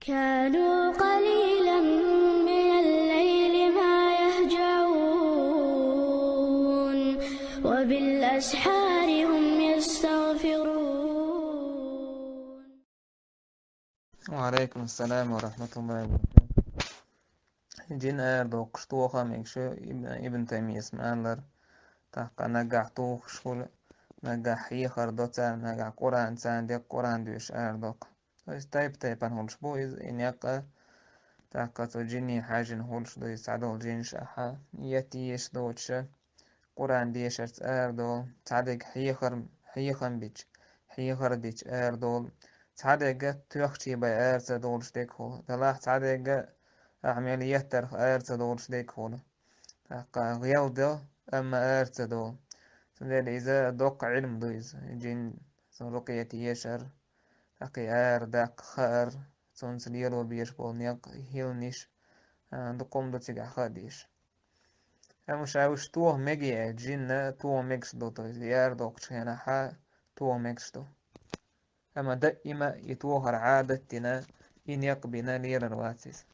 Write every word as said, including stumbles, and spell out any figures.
كانوا قليلا من الليل ما يهجعون، وبالأسحار هم يستغفرون. وعليكم السلام ورحمة الله وبركاته. Жин арадоккхуш тоха мегаш, Ибн, Ибн Таймияс ма аьллара, тӀаккха нагахь тохаш хуьлу, нагахь хьехар до царна, нагахь Къуръан царна декъа Къуръан доьшуш арадоккху. То есть тайп-тайпана хуьлуш бу иза, и некъ, тӀаккха цу жинийн хьаьжжина хуьлуш ду иза, цхьадолу жинаш ахьа, етта езаш доцуша, Къуръан дешарца арадолу, цхьадерг хьехар, хьехам бича, хьехар дича арадолу, цхьадерг тоьхчий бай ара ца долуш дерг хуьлу, делахь цхьадерг ахьа мел еттарх ара ца долуш дерг хуьлу. ТӀаккха гӀел до, амма ара ца долу. Цундела иза доккха Ӏилма ду иза. Жин, цунна рукъет ешар, тӀаккха и ара даккха хаар, цунца лело безаш болу некъ, хӀилланаш, а, дукха хӀума ду цигахь хаа дезаш. Амма ша уьш тоха мегий аьлча, жинна тоха мегаш ду, то есть и арадоккхучу хенахь тоха мегаш ду. Амма даима и тохар Ӏадат дина, и некъ бина лелар вац иза.